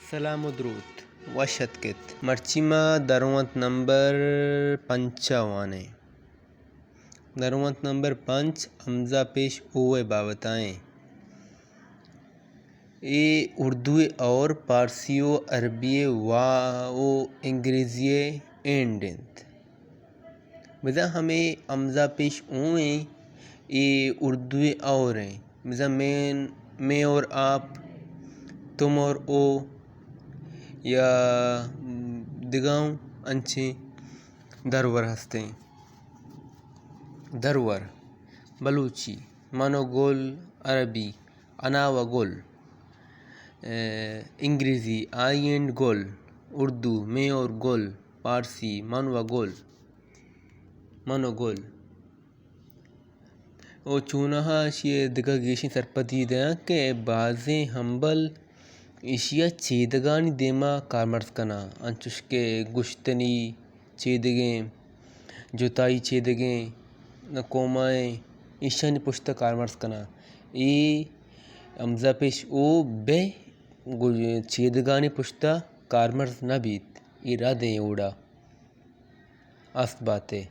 سلام ءُ دروت، وش اتک ات۔ مرچی ما درونت نمبر پنچ ءَ وانیں۔ درونت نمبر پنچ ہمزہ پیش او ءِ بابت ءَ ایں۔ اے اردو ءِ اور پارسی ءُ عربی ءِ وا ءُ انگریزی ءِ اینڈ انت۔ بزاں ہمے ہمزہ پیش او ایں، اے اردو ءِ اور ایں۔ بزاں میں، میں اور آپ، تم اور او یا دگہ انچیں درور ہستیں۔ درور، بلوچی، من و گل، عربی، انا و گل، اے، انگریزی، آئی اینڈ گل، اردو، میں اور گل، پارسی، من و گل، من و گل۔ او چوناہا اشی ءِ دگہ گیشیں سرپدی دیاں کہ بازیں ہمبل ایشی ءَ چیدگانی دیما کارمرز کناں، انچوش کہ گشتنی چیدگیں، جتائی چیدگیں، کومائیں، ایشانی پشت ءَ کارمرز کناں۔ اے ہمزہ پیش او بہ گو-، چیدگانی پشت ءَ کارمرز نہ بیت۔ اے ردیں اوڑا است باتے۔